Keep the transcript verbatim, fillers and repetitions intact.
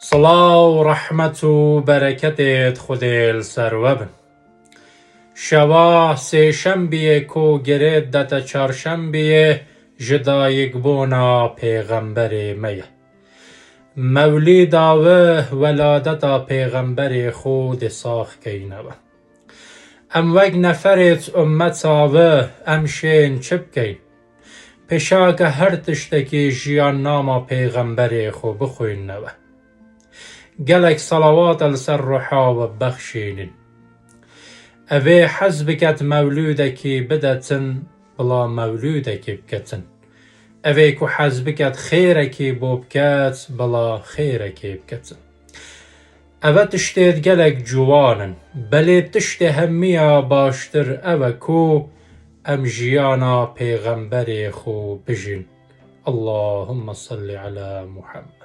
Silav, rehmet û bereketê Xwedê li ser we bin. Şeva sêşembiyê ku girêt dete çarşembiyê, ji dayikbûna pêxemberê me ye. Mewlîda we, weladeta pêxemberê xwe dê sax keyne we. Em wek neferêt ummeta we, em şên çi bikeyn? Pêşake her tiştekî jiyan nama pêxemberê xwe bixwînne we. Gelek salawat li ser ruha we bexşînin. Evê hez biket mewlûdekî bidetin, bila mewlûdekî biketin. Evê ku hez biket xêrekî bo biket, bila xêrekê biketin. Eve tiştêt gelek ciwan in, belê tiştê hemiya baştir ev e ku em jiyana pêxemberê xwe bijîn. Allahümme salli ala Muhammed.